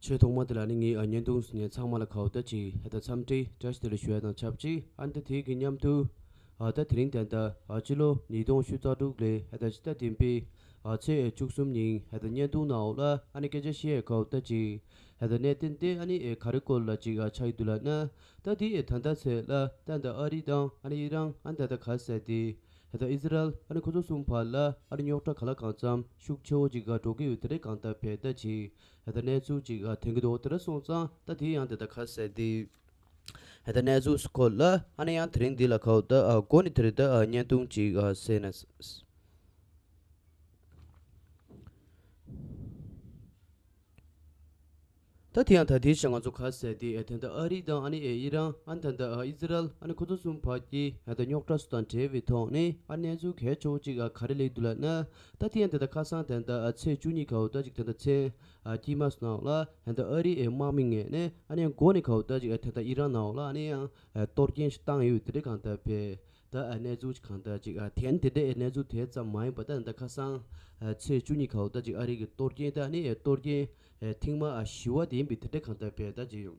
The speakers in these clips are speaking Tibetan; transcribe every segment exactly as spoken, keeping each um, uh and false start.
ཆེས་ཐོག་མ་དེ་ལ་ནི་ངས་ཨ་བརྙན་ཐུང་བཟོ་མཁན་ཚང་མ་ལ་ཁ་བརྡ་ཅིག་ཧ་ད་འཚམས་འདྲི་བཀྲ་ཤིས་བདེ་ལེགས་ཞུ་ཡ་དང་ཆབས་ཅིག་ཨ་ནི་ད་དེའི་གི་མཉམ་དུ་ཨ་ད་དེ་རིང་ད་ལྟ་ཨ་ཕྱི་ལོ་ཉིས་སྟོང་བཅུ་རྩ་དྲུག་ལོའི་ཧ་ད་ཕྱི་ཟླ་བདུན་པའི་ཨ་ཚེས་བཅུ་གསུམ་ཉིན་ཧ་ད་བརྙན་ཐུང་ནང་འོག་ལ་ཨ་ནི་སྐད་ཆ་བཤད་ཡ་ཁ་བརྡ་ཅིག་ཧ་ད་གནད་དོན་དེ་ཨ་ནི་ཨེ་ག་རེ་སྐོར་ལ་ཅིག་ཨ་ཆགས་ཡོད་འདུག་ལབ་ན། ད་དེ་ཨེ་ད་ལྟ་ཚེས་ལ་ད་ད་ཨ་རི་དང་ཨ་ནི་ཨི་རན་ཨ་ནི་ད་ད་ག་ཟེར་དེ། ཧེ་ད་ཨི་ཟི་རལ་ཨ་ནི་ཁོ་ཚོ་གསུམ་བར་ལ་ཨ་ནི་རྙོག་དྲ་ག་ལ་གང་འཚམ་ཤུགས་ཆེ་བོ་ཅིག་ག་འགྲོ་གི་ཡོད་དེ་རེད། གང་ལྟར་བས་ད་ཅིག་ཧེ་ད་གནས་ཚུལ་ཅིག་ག་ཐོན་གི་འདུག་དེ་འདྲ་སོང་ཙང་ད་དེ་ཡང་དེ་ད་ག་ཟེར་དེ། ཧེ་ད་གནས་ཚུལ་སྐོར་ལ་ཨ་ནི་ཡང་དེ་རིང་འདི་ལ་ག་བོ་ད་ཨ་འགོ་ནས་དེ་རེད་ད་ཨ་བརྙན་ཐུང་ཅིག་ཨ་གསན་ན། ད་དེ་ཡང་ད་དེའི་ཆ་ང་ཚོ་ག་ཟེར་དེ་ཨེ་ད་ལྟ་ཨ་རི་དང་ཨ་ནི་ཨེ་ཨི་རན་ཨ་ནི་ད་ལྟ་ཨ་ཨི་ཟི་རལ་ཨ་ནི་ཁོ་ཚོ་གསུམ་བར་གྱི་ཨེ་ད་རྙོག་དྲ་སུ་དང་འབྲེལ་བའི་ཐོག་ནས་ཨ་གནས་ཚུལ་གལ་ཆེ་བོ་ཅིག་ཨ་ག་རེ་སླེབས་འདུག་ལབ་ན། ད་དེ་ཡང་ད་ལྟ་ཁ་སང་ད་ལྟ་ཨ་ཚེས་བཅུ་གཉིས་ག་བོ་ད་ཅིག་ད་ལྟ་མཚན་ཨ་དཀྱིལ་མ་སོང་ལ་ཨེ་ད་ཨ་རི་ཨེ་དམག་མི་ངོས་ནས་ཨ་ནི་ཡང་འགོ་ནས་ག་བོ་ད་ཅིག་ཨེ་ད་ལྟ་ཨི་རན་ནང་ལ་ཨ་ནི་ཡང་ཨེ་གཏོར་སྐྱོན་ཞིག་བཏང་ཡོད་དེ་འདྲ་གང་ལྟར་བས། ད་ཨ་གནས་ཚུལ་གང་ལྟར་ཅིག་ཨ་དེ་ཡང་དེ་འདྲའི་གནས་ཚུལ་དེ་ཙམ་མ་ཡིན་པ་ད་ད་ཁ་སང་ཨ་ཚེས་བཅུ་གཉིས་ག་བོ་ད་ཅིག་ཨ་རི་གི་གཏོར་སྐྱོན་ད་ནི་ཨེ་གཏོར་སྐྱོན་ཨེ་ཐེངས་མ་ཨ་བཞི་བ་དེ་ཡིན་པའི་དེ་འདྲ་གང་ལྟར་བས་ད་ཅིག་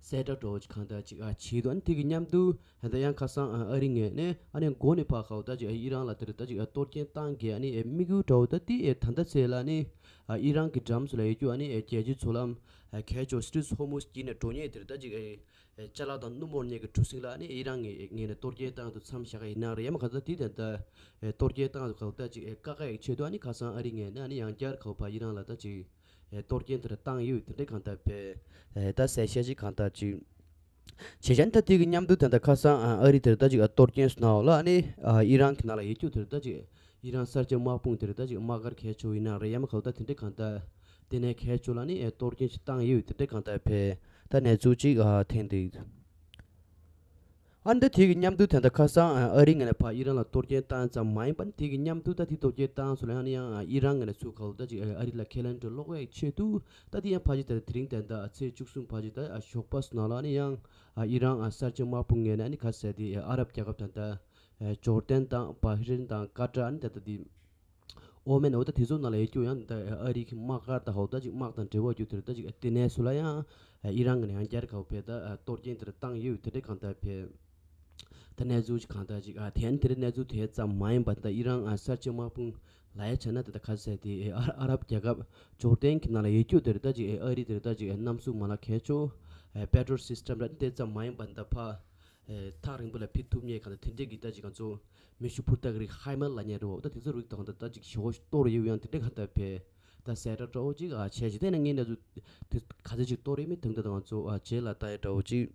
གསལ་བསྒྲགས་འདྲ་བོ་ཅིག་གང་ལྟར་ཅིག་ཨ་བྱས་འདུག་ཨ་ནི་དེ་གི་མཉམ་དུ་ད་ཡང་ཁ་སང་ཨ་ཨ་རི་ངོས་ནས་ཨ་ནི་འགོ་ནས་ཕར་ག་བོ་ད་ཅིག་ཨ་ཨི་རན་ལ་དེ་རེད་ད་ཅིག་ཨ་གཏོར་སྐྱོན་བཏང་གི་ཨ་ནི་ཨེ་དམིགས་ཡུལ་འདྲ་བོ་ད་དེ་ཨེ་ད་ལྟ་ཚེ་ལ་ནི་ཨ་ཨི་རན་གི་འགྲམ་ཚོ་ལ་ཡོད་རྒྱུ་ཨ་ནི་ཨེ་རྒྱལ་སྤྱིའི་མཚོ་ལམ་ཨ་གལ་ཆེ་བ་སི་ཊྲེཊ་ཧོར་མུཛ་དཀྱིལ་ནས་འགྲོ་མཁན་དེ་རེད་ད་ཅིག་ཨེ། ཨེ་ཅ་ལག་དང་སྣུམ་འཁོར་གཉིས་ཀྱི་གྲུ་གཟིངས་ལ་ནི་ཨི་རན་ངོས་ནས་གཏོར་སྐྱོན་བཏང་དུ་མཚམས་བཞག་གི་ཡིན་ན་རེད་ཡ་མ་ག་ཚོད་དེ་ད་ལྟ་ཨེ་གཏོར་སྐྱོན་བཏང་དུ་ག་ད་ཅིག་ཨེ་བཀག་ཡག་ཆེད་དུ་ཨ་ནི་ཁ་སང་ཨ་རི་ངོས་ནས་ཨ་ནི་ཡང་བསྐྱར་ག་བ་ཨི་རན་ལ་ད་ཅིག་ཨེ་གཏོར་སྐྱོན་དེ་འདྲ་བཏང་ཡོད་དེ་འདྲ་གང་ལྟར་བས་ཨེ་ད་གསལ་བཤད་ཅིག་གང་ལྟར་ཅིག་བྱས་ཙང་ད་དེ་གི་མཉམ་དུ་ད་ལྟ་ཁ་སང་ཨ་ཨ་རི་དེར་ད་ཅིག་ཨ་གཏོར་སྐྱོན་སོང་ནའོ་ལ་ཨ་ནི་ཨ་ཨི་རན་གི་ནང་ལ་ཡོད་རྒྱུ་དེར་ད་ཅིག་ཨི་རན་གསར་བརྗེ་དམག་དཔུང་དེར་ད་ཅིག་དམག་སྒར་གལ་ཆེ་བོ་ཡིན་ན་རེད་ཡ་མ་ག་བ་ད་དེ་འདྲ་གང་ལྟར་དེ་ནས་གལ་ཆེ་བོ་ལ་ནི་ཨེ་གཏོར་སྐྱོན་ཅིག་བཏང་ཡོད་དེ་འདྲ་གང་ལྟར་བས། ད་གནས་ཚུལ་གཅིག་ཨ་ཐེངས་འདི། ཨ་འདི་དེ་གི་མཉམ་དུ་ད་ལྟ་ཁ་སང་ཨ་ཨ་རི་ངོས་ནས་ཕར་ཨི་རན་ལ་གཏོར་སྐྱོན་བཏང་ཙམ་མ་ཡིན་པར་དེ་གི་མཉམ་དུ་ད་དེ་གཏོར་སྐྱོན་བཏང་སོང་ལ་ཡང་ནི་ཡང་ཨ་ཨི་རན་ངོས་ནས་ཚུར་ག་བོ་ད་ཅིག་ཨ་ཨ་རི་ལ་ཁས་ལེན་འགྲོ་ལོག་ཡག་ཆེད་དུ་ད་དེ་ཡང་ཕར་ཅིག་ད་དེ་རིང་ད་ལྟ་ཨ་ཚེས་བཅུ་གསུམ་ཕར་ཅིག་ད་ཨ་ཞོགས་པ་སོང་ལ་ནི་ཡང་ཨ་ཨི་རན་ཨ་གསར་བརྗེ་དམག་དཔུང་ངོས་ནས་ཨ་ནི་ག་ཟེར་དེ་ཨ་ཨ་རབ་རྒྱལ་ཁབ་ད་ལྟ་ཨ་ཇོར་ཌན་དང་བྷ་ཧི་རིན་དང་ཀ་ཏར་ཨ་ནི་ད་ལྟ་དེ། ཨོ་མན་འོ་ད་དེ་ཚོ་ནང་ལ་ཡོད་རྒྱུ་ཡང་ད་ཨ་རི་གི་དམག་སྒར་དང་འོ་ད་ཅིག་དམག་དང་འབྲེལ་བ་རྒྱུ་དེར་ད་ཅིག་དེ་ནས་སུ་ལ་ཡང་ཨི་རན་གི་ནས་ཡང་བསྐྱར་ག་བོ་བས་ད་གཏོར་སྐྱོན་དེར་བཏང་ཡོད་དེ་འདྲ་གང་ལྟར་བས། ད་གནས་ཚུལ་ཅིག་གང་ལྟར་ཅིག་ཨ་དེ་ཡང་དེ་འདྲ་གནས་ཚུལ་དེ་ཙམ་མ་ཡིན་པ་ད་ཨི་རན་ཨ་གསར་བརྗེ་དམག་དཔུང་ལ་ཡ་བྱས་ན་དེ་ད་ག་ཟེར་དེ་ཨ་ཨ་རབ་རྒྱལ་ཁབ་ཇོར་ཌན་གི་ནང་ལ་ཡོད་རྒྱུ་དེར་ད་ཅིག་ཨ་རི་དེར་ད་ཅིག་གནམ་གཟུགས་མ་ལག་གལ་ཆེ་ཨ་པེ་ཊྲོལ་སི་སི་ཊམ་ར་དེ་ཙམ་མ་ཡིན་པ་ད་ཕ། ཨེ་ཐག་རིང་པོ་ལ་ཕེབས་ཐུབ་མཁན་གང་ལྟར་དེ་འདྲས་ཀྱི་ད་ཅིག་ང་ཚོ་མེ་ཤུགས་འཕུར་མདའ་གི་རིགས་ཧའི་མར་ལབ་མཁན་རེད་བ། ད་དེ་ཚོ་རིགས་དང་ད་ད་ཅིག་ཞེ་པོ་གཏོར་ཡོད་ཡང་དེ་འདྲས་གང་ལྟར་བས་ད་གསལ་བསྒྲགས་འདྲ་བོ་ཅིག་ཨ་བྱས་ཅིག་བལྟས་ན་ངས་ན་ཚོ་དེ་ག་ཚོད་ཅིག་གཏོར་ཡོད་མེད་དེ་འདྲ་ད་ང་ཚོ་ཨ་རྗེས་ལ་ལྟ་ཡ་འདྲ་བོ་ཅིག་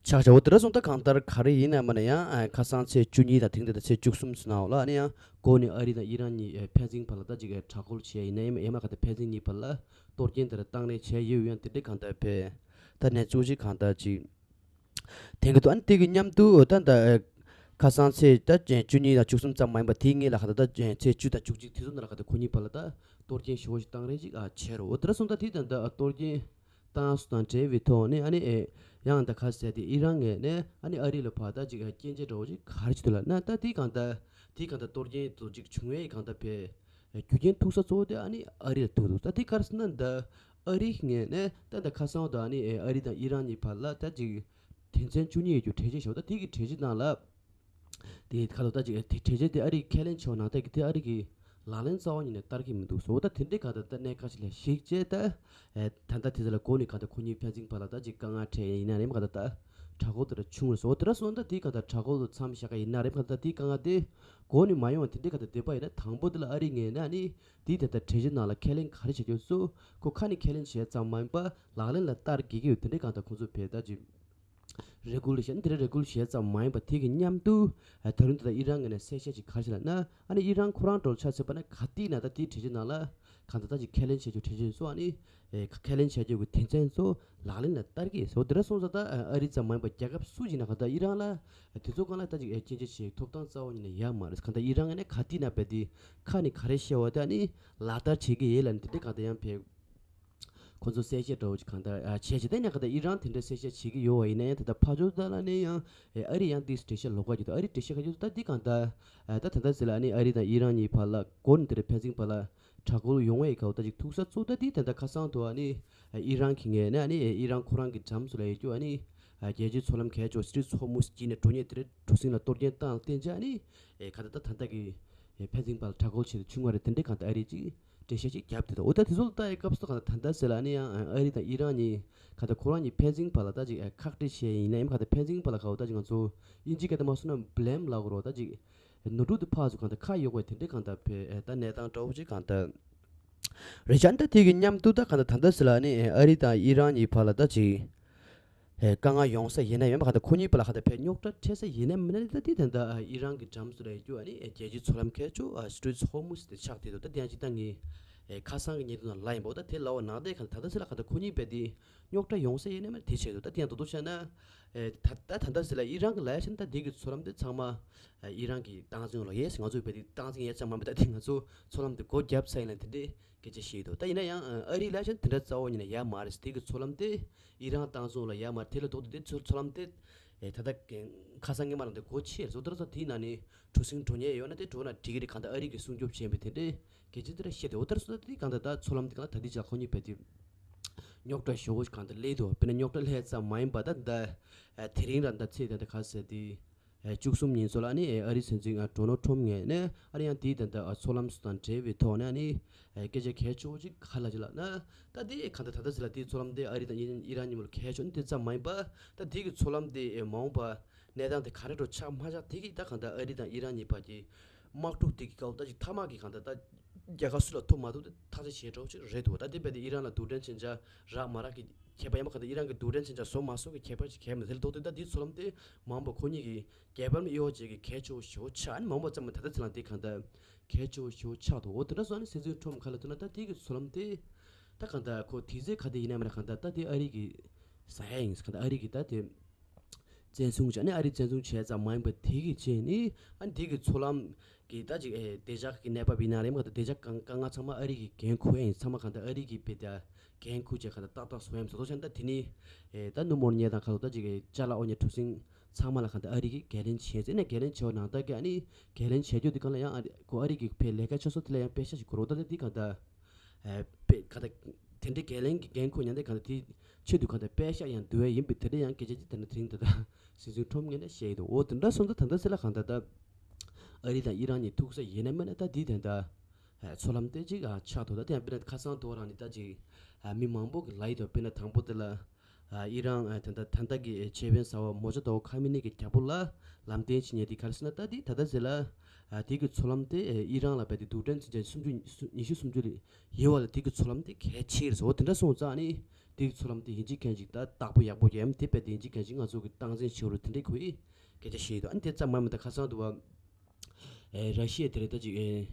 ཆགས་བྱ་བོ་དེ་འདྲ་སོང་ད་གང་ལྟར་ག་རེ་ཡིན་ན་མ་ན་ཡང་ཨ་ཁ་སང་ཚེས་བཅུ་གཉིས་དང་དེང་དེ་ད་ཚེས་བཅུ་གསུམ་སོང་ནའོ་ལ་ཨ་ནི་ཡང་འགོ་ནས་ཨ་རི་དང་ཨི་རན་གཉིས་ཨ་ཕན་ཚུན་བར་ལ་ད་ཅིག་ཨ་དྲག་རྒོལ་བྱས་ཡིན་ན་ཡང་ཨེ་མ་ག་ད་ཕན་ཚུན་གཉིས་བར་ལ་གཏོར་སྐྱོན་དེ་འདྲ་བཏང་ནས་བྱས་ཡོད་ཡང་དེ་འདྲས་གང་ལྟར་བས་ད་གནས་ཚུལ་ཅིག་གང་ལྟར་ཅིག་དེང་གི་དུ་ཨ་ནི་དེ་གི་མཉམ་དུ་ད་ད་ཁ་སང་ཚེས་ད་བཅུ་གཉིས་དང་བཅུ་གསུམ་ཙམ་མ་ཡིན་པ་དེའི་སྔོན་ལ་ཁ་ད་ད་ཚེས་བཅུ་དང་བཅུ་གཅིག་དེ་ཚོ་ནང་ལ་ཁ་ད་ཁོ་གཉིས་བར་ལ་ད་གཏོར་སྐྱོན་ཞེ་པོ་ཞིག་བཏང་རེས་ཅིག་ཨ་བྱས་རོ། འོ་དེ་འདྲ་སོང་ད་དེ་ད་ད་གཏོར་སྐྱོན་བཏང་སོང་དང་འབྲེལ་བའི་ཐོག་ནས་ཨ་ནི་ཨེ་ཡང་ད་ཁ་ཟེར་དེ་ཨི་རན་ངོས་ནས་ཨ་ནི་ཨ་རི་ལ་ཕར་ད་ཅིག་ཨ་སྐྱོན་བརྗོད་འདྲ་བོ་ཅིག་ག་རེ་བྱེད་འདུག་ལབ་ན་ད་དེ་གང་ད་དེ་གང་ད་གཏོར་སྐྱོན་དུ་ཅིག་བྱུང་བའི་གང་ད་བས། རྒྱུ་རྐྱེན་ཐུག་ས་གཙོ་བོ་དེ་ཨ་ནི་ཨ་རི་ལ་ཐུག་འདུག་ད་དེ་ག་རེ་ཟེར་ན་ད་ཨ་རི་ངོས་ནས་ད་ད་ཁ་སང་ད་ཨ་ནི་ཨ་རི་དང་ཨི་རན་གཉིས་བར་ལ་ད་ཅིག་དོན་ཚན་བཅུ་གཉིས་ཡོད་རྒྱུ་གྲོས་ཆོད་ཞིག་ད་དེ་གི་གྲོས་ཆོད་ནང་ལ་དེ་ཁ་ལོ་ད་ཅིག་དེ་གྲོས་ཆོད་དེ་ཨ་རི་ཁས་ལེན་བྱས་ནང་ད་གི་དེ་ཨ་རི་གི་ལག་ལེན་རྩ་བ་ཉིད་ནས་བསྟར་གི་མི་འདུག་ཟེར་ད་དེ་འདྲའི་ག་ད་ད་གནད་འགག་ཅིག་ལ་གཞིགས་བྱས་ད་ད་ད་དེ་ཚོ་ལ་འགོ་ནས་ག་ད་ཁོ་གཉིས་ཕན་ཚུན་བར་ལ་ད་ཅིག་དཀའ་ངལ་འཕྲད་ཡིན་ན་རེད་མ་ག་ད་ད་དྲག་རྒོལ་དེ་འདྲ་བྱུང་རེད་ཟེར་དེ་འདྲ་སོང་ད་དེ་ག་ད་དྲག་རྒོལ་དུ་མཚམས་བཞག་ག་ཡིན་ན་རེད་མ་ག་ད་དེ་དཀའ་ངལ་དེ། གོ་ནི་མ་ཡོང་བ་དེ་འདྲའི་ག་ད་བསྡད་པ་ཡིན་ན་དང་པོ་དེ་ལ་ཨ་རི་ངོས་ནས་ནི་དེའི་དེ་ལྟར་གྲོས་ཆོད་ནང་ལ་ཁས་ལེན་ག་རེ་བྱེད་རྒྱུ་སུ་ཁོ་ཁ་ནས་ཁས་ལེན་བྱས་ཙམ་མ་ཡིན་པ་ལག་ལེན་ལ་བསྟར་དགོས་ཀྱི་ཡོད་དེ་འདྲའི་གང་ལྟར་ཁོང་ཚོ་བས་ད་ཅིག་རེ་གུ་ལེ་ཤན་དེ་འདྲ་རེ་གུ་ལེ་བྱས་ཙམ་མ་ཡིན་པ་དེ་གི་མཉམ་དུ་ད་རུང་དེ་ལ་ཨི་རན་ངོས་ནས་གསལ་བཤད་ཅིག་ག་རེ་བྱས་ལབ་ན་ཨ་ནི་ཨི་རན་ཁོ་རང་འགྲོ་ཆ་ཚོད་པ་ན་ག་དུས་ན་ད་དེའི་གྲོས་ཆོད་ནང་ལ་གང་ལྟར་ད་ཅིག་ཁས་ལེན་བྱེད་རྒྱུ་གྲོས་ཆོད་སུ་ཨ་ནི་ཁས་ལེན་བྱ་རྒྱུ་གི་དོན་ཚན་ཚོ་ལག་ལེན་ལ་བསྟར་གྱི་ཟེར་བ་དེ་འདྲ་སོང་ཙང་ད་ཨ་རི་ཙམ་མ་ཡིན་པ་རྒྱལ་ཁབ་སུ་ཞིག་ན་གང་ལྟར་ཨི་རན་ལ། དེ་ཚོ་སྒང་ལ་ད་ཅིག་ཨེ་སྐྱོན་བརྗོད་བྱེད་ཐོབ་ཐང་རྩ་བ་ཉིད་ནས་ཡོད་མ་རེད། གང་ལྟར་ཨི་རན་ནས་ག་དུས་ན་བས་དེ་ཁ་ནས་ག་རེ་བཤད་པ་དེ་ཨ་ནི་ལག་བསྟར་བྱེད་ཀྱི་ཡོད་ལབ་ནས་དེ་འདྲ་གང་ལྟར་ཡང་བས་ཁོ་ཚོ་གསལ་བཤད་འདྲ་བོ་ཅིག་གང་ལྟར་ཨ་བྱས་བྱས་ད་ནས་གང་ལྟར་ཨི་རན་དེ་འདྲ་གསལ་བཤད་བྱེད་ཀྱི་ཡོད་པ་ཡིན་ན་ཡང་ད་ལྟ་ཕར་ཕྱོགས་དག་ལ་ནས་ཡང་ཨེ་ཨ་རི་ཡང་དེ་འགྲེལ་བཤད་ལོག་ག་རྒྱུ་ད་ཨ་རི་འགྲེལ་བཤད་ག་རྒྱུ་ད་འདི་གང་ལྟར་ཨ་ད་ད་ལྟ་ཟེར་ལ་ཨ་ནི་ཨ་རི་དང་ཨི་རན་གཉིས་བར་ལ་འགོ་ནས་དེ་འདྲ་ཕན་ཚུན་བར་ལ། དྲག་རྒོལ་ཡོང་བའི་སྐབས་ད་ཅིག་ཐུག་ས་གཙོ་ད་དེ་ད་ལྟ་ཁ་སང་དུ་ཨ་ནི་ཨི་རན་གྱི་ངོས་ནས་ཨ་ནི་ཨི་རན་ཁོ་རང་གི་འགྲམ་སུ་ལ་ཡོད་རྒྱུ་ཨ་ནི་རྒྱལ་སྤྱིའི་མཚོ་ལམ་གལ་ཆེ་བ་སི་ཊྲེཊ་ཧོར་མུ་ཛི་བརྒྱུད་ནས་འགྲོ་མཁན་དེ་འདྲའི་གྲུ་གཟིངས་ལ་གཏོར་སྐྱོན་བཏང་བསྟན་ཅིག་ཨ་ནི་ག་ད་ད་ད་ལྟ་གི་ཕན་ཚུན་བར་ལ་དྲག་རྒོལ་བྱེད་དུ་བྱུང་བ་རེད། དེ་འདྲའི་ག་ད་ཨ་རི་ཅིག་འགྲེལ་བཤད་ཅིག་བརྒྱབ་དེ་འདུག་འོ་ད་དེ་ཚོ་ལ་ལྟ་ཡི་སྐབས་སུ་ག་ད་ད་ལྟ་ཟེར་ལ་ཨ་ནི་ཡང་ཨ་རི་དང་ཨི་རན་གཉིས་ག་ད་ཁོ་རང་གཉིས་ཕན་ཚུན་བར་ལ་ད་ཅིག་ཁག་དཀྲི་བྱས་ཡིན་ན་ཡང་ག་ད་ཕན་ཚུན་བར་ལ་ག་འོ་ད་ཅིག་ང་ཚོ་དབྱིན་ཇི་སྐད་དུ་མ་སོང་ན་བྷི་ལེམ་ལབ་དགོས་རེད། ད་ཅིག་ནོར་འཁྲུལ་དེ་ཕར་ཚུར་གང་ལྟར་ཁ་གཡོག་པའི་དེ་འདྲའི་གང་ལྟར་བས་ད་གནས་སྟངས་འདྲ་བོ་ཅིག་གང་ལྟར་རེད་ཤག་འདི་དེ་གི་མཉམ་དུ་ད་གང་ལྟར་ད་ལྟ་ཟེར་ལ་ནི་ཨ་རི་དང་ཨི་རན་གཉིས་བར་ལ་ད་ཅིག་དཀའ་ངལ་ཡོང་ས་ཡིན་ན་ཡང་གང་ལྟར་ཁོ་གཉིས་བར་ལ་གང་ལྟར་ཕར་རྙོག་དྲ་འཕྲད་ས་ཡིན་ན་མིན་ན་ད་དེ་ད་ལྟ་ཨི་རན་གྱི་འགྲམ་སུ་ལ་ཡོད་རྒྱུ་ཨ་ནི་རྒྱལ་སྤྱིའི་མཚོ་ལམ་ཁ་ཕྱོགས་སི་ཊྲེཊ་ཧོར་མུ་ཛི་དེ་ཆགས་བསྡད་འདུག་ད་དེ་ཡང་ཅིག་ད་ངས་ཁ་སང་གི་ཉིན་དུ་ན་ལ་ཡིན་པ་འོ་ད་དེ་ལ་བ་ནང་དེ་གང་ལྟར་ད་ལྟ་ཟེར་ལ་གང་ལྟར་ཁོ་གཉིས་བར་དེ་རྙོག་དྲ་ཡོང་ས་ཡིན་ན་མིན་ན་དེ་བྱས་འདུག་ད་དེ་ཡང་རྡོག་རྡོག་བཤད་ན། ཨེ་ད་ད་ད་ལྟ་ཟེར་ལ་ཨི་རན་གྱི་ལ་ཡ་བྱས་ན་ད་དེ་གི་མཚོ་ལམ་དེ་ཚང་མ་ཨེ་ཨི་རན་གྱི་སྟངས་འཛིན་ལ་ཡོད་ཟེར། ང་ཚོའི་བལ་དེ་སྟངས་འཛིན་ཡོད་ཙམ་མ་མི་ད་དེ་ང་ཚོ་མཚོ་ལམ་དེ་སྒོ་བརྒྱབ་ཚར་ཡིན་ལ་དེ་འདྲའི་སྐད་ཆ་བཤད་འདུག་ད་ཡིན་ན་ཡང་ཨ་རིའི་ལ་ཡ་བྱས་ན་དེ་འདྲ་རྩ་བ་ཉིད་ནས་ཡོད་མ་རེད་ཟེར། དེ་གི་མཚོ་ལམ་དེ་ཨི་རན་སྟངས་འཛིན་ལ་ཡོད་མ་རེད། དེ་ལ་ལྡོག་སྟེ་དེ་མཚོ་མཚོ་ལམ་དེ་ཨེ་ད་ལྟ་ཁ་སང་སྔོན་མ་ལ་འདི་སྒོ་ཕྱེ་རེད་ཟེར། ད་ད་དེའི་ནང་ནས་གྲུ་གཟིངས་འགྲོ་མཁན་ཡོད་ན་དེ་འགྲོ་ན་འགྲིག་གི་རེད། གང་ལྟར་ཨ་རི་གིས་སྲུང་སྐྱོབ་བྱས་པའི་དེ་འདྲའི་སྐད་ཆ་དེ་འདྲ་བཤད་དེ་འོ་ད་སོ་ད་དེ་གང་ལྟར་ད་མཚོ་ལམ་དེ་གང་ལྟར་ད་ལྟའི་ཆར་ཁོ་གཉིས་བལ་དེ་རྙོག་དྲ་ཞེ་པོ་གང་ལྟར་སླེབས་འདུག་དཔེར་ན་རྙོག་དྲ་སླེབས་ཙམ་མ་ཡིན་པ་ད་ད་དེ་རིང་ར་ད་ཚེས་ད་ད་ག་ཟེར་དེ་བཅུ་གསུམ་ཉིན་ཚོ་ལ་ནི་ཨ་རིའི་སྲིད་འཛིན་ཌོ་ནལ་ཊམ་ངོས་ནས་ཨ་རི་ཡང་དེའི་ད་ད་མཚོ་ལམ་སུ་དང་འབྲེལ་བའི་ཐོག་ནས་ཨ་ནི་སྐད་ཆ་གལ་ཆེ་བོ་ཅིག་ག་ལ་ཅི་ལ་ན་ད་དེ་གང་ལྟར་ད་ད་ཟེར་ལ་དེའི་མཚོ་ལམ་དེ་ཨ་རི་དང་ཨི་རན་གཉིས་མོལ་གལ་ཆེ་ནི་དེ་ཙམ་མ་ཡིན་པ་ད་དེ་གི་མཚོ་ལམ་དེ་མ་འོངས་པ་གནས་སྟངས་དེ་ག་རེ་འགྲོ་ཆགས་མ་ཆགས་དེ་གི་ད་གང་ལྟར་ཨ་རི་དང་ཨི་རན་གཉིས་བར་གྱི་དམག་འཁྲུག་དེ་གི་སྐབས་ད་ཅིག་མཐའ་མ་གི་གང་ལྟར་ད་རྒྱལ་ཁ་སུ་ལ་ཐོབ་མ་ཐོབ་དེ་ཐག་གཅོད་བྱེད་འགྲོ་ཅིག་རེད་འདུག་ད་དེ་བས་དེ་ཨི་རན་ལ་རྡུལ་ཕྲན་མཚོན་ཆ་རག་མ་རག་གི་ཁྱད་པར་ཡང་མ་གང་ལྟར་ཨི་རན་གི་རྡུལ་ཕྲན་མཚོན་ཆ་བཟོ་མ་བཟོ་གི་ཁྱད་པར་ཅིག་གལ་མི་འདུག་དེ་ལ་ལྡོག་སྟེ་ད་དེའི་མཚོ་ལམ་དེ་མ་འོངས་པ་ཁོ་གཉིས་ཀྱི་རྒྱལ་ཕམ་གཡོ་བྱེད་ཀྱི་གལ་ཆེ་བོ་ཞེ་བོ་ཆགས་ཨ་ནི་མ་འོངས་པ་ཙམ་མ་ད་ལྟ་ཚེ་ལང་དེ་གང་ལྟར་གལ་ཆེ་བོ་ཞེ་བོ་ཆགས་འདུག་འོ་དེ་འདྲ་སོང་ཨ་ནི་སྲིད་འཛིན་ཊམ་ག་ལ་ཐུག་ན་ད་དེ་གི་མཚོ་ལམ་དེ་ད་གང་ལྟར་ཁོ་དེ་ཚེ་ག་དེ་ཡིན་ན་མིན་ན་གང་ལྟར་ད་དེ་ཨ་རི་གི་ཟ་ཡ་ཡིན་གང་ལྟར་ཨ་རི་གི་ད་དེ་བཙན་བཟུང་བྱས་ནས་ཨ་རི་བཙན་བཟུང་བྱས་ཙམ་མ་ཡིན་པ་དེ་གི་རྗེས་ནི་ཨ་ནི་དེ་གི་མཚོ་ལམ་གི་ད་ཅིག་ཨེ་བདེ་འཇགས་ཀྱི་གནས་བབ་ཡིན་ན་རེད་མ་གང་ལྟར་བདེ་འཇགས་དཀའ་དཀའ་ངལ་ཚང་མ་ཨ་རི་གི་འགན་འཁུར་ཡ་ཡིན། ཚང་མ་གང་ལྟར་ཨ་རི་གི་བེད་ད་འགན་འཁུར་བྱས་གང་ལྟར་ཏག་ཏག་བཟོ་ཡ་ཡིན་བཟོ་ཐུབ་ཤག་ད་དེ་ནི་ཨེ་ད་ནུབ་མོར་ཉལ་དང་ཁ་ལོ་ད་ཅིག་ཨེ་ཅ་ལག་འོ་ཉལ་གྲུ་གཟིངས་ཚང་མ་ལ་གང་ལྟར་ཨ་རི་གི་འགན་ལེན་བྱས་ཟེར་ནས་འགན་ལེན་བྱས་པ་ནང་ལྟར་གི་ཨ་ནི་འགན་ལེན་བྱས་རྒྱུ་དེ་གང་ལ་ཡང་ཨ་རི་ཁོ་ཨ་རི་གི་ཕའི་ལས་ཀ་ཆ་སོ་དེ་ལ་ཡང་པེ་ཤག་ཅིག་དགོས་རོགས་ད་ད་དེ་གང་ལྟར། ཨེ་པེ་ག་ད་དེ་འདྲའི་འགན་ལེན་གྱི་འགན་འཁུར་མཉམ་དུ་ག་ད་དེ་ཆེད་དུ་ག་ད་པེ་ཤག་ཡང་བསྡུ་བ་ཡིན་པའི་དེ་འདྲ་ཡང་སྐད་ཆ་ཅིག་ད་ནི་དེ་རིང་ད་ད་སྲིད་འཛིན་ཁྲོམ་ངོས་ནས་བཤད་ཡོད་འདུག་འོ་དེ་འདྲ་སོང་ཙང་ད་ལྟ་ཟེར་ལ་གང་ད་ད་ཨ་རི་དང་ཨི་རན་གཉིས་ཐུག་ས་ཡིན་ན་མིན་ན་ད་དེ་དེ་འདྲ་མཚོ་ལམ་དེ་ཅིག་ཆགས་འདུག་ད་དེ་ཡང་དཔེར་ན་ཁ་སང་དོ་རང་ནི་ད་ཅིག་མི་མང་པོ་གི་ལ་ཡི་དོ་དཔེར་ན་དང་པོ་དེ་ལ། ཨི་རན་ད་ལྟ་ད་ལྟ་གི་ཆེས་དཔོན་གསར་པ་མོ་ཇ་དོ་ཁ་མི་ནི་གི་རྒྱལ་པོ་ལ་ལམ་སྟོན་བྱེད་མཁན་དེ་ག་རེ་ཟེར་ན་ད་དེ་ད་ལྟ་ཟེར་ལ་དེ་གི་མཚོ་ལམ་དེ་ཨི་རན་ལ་བས་དེ་རྡུལ་ཕྲན་མཚོན་ཆ་སུམ་ཅུ་ཉི་ཤུ་སུམ་ཅུ་ལས་ཡོད་བ་ལ་དེ་གི་མཚོ་ལམ་དེ་གལ་ཆེ་རེད་ཟེར། འོ་དེ་འདྲ་སོང་ཙང་ནི་དེ་གི་མཚོ་ལམ་དེ་ཡིན་གཅིག་མཁན་གཅིག་ད་བདག་པོ་ཡག་པོ་ཡོད་དེ་བས་དེ་ཡིན་གཅིག་མཁན་གཅིག་ང་ཚོ་གི་སྟངས་འཛིན་བྱེད་རོགས་དེ་འདྲའི་ཁོ་ཡི་སྐད་ཆ་བཤད་ཡོད། ཨ་ནི་དེ་ཙམ་མ་མི་ད་ཁ་སང་དུ་བ། ཨེ་ར་ཤི་ཡ་དེ་རེད་ད་ཅིག་ཨེ་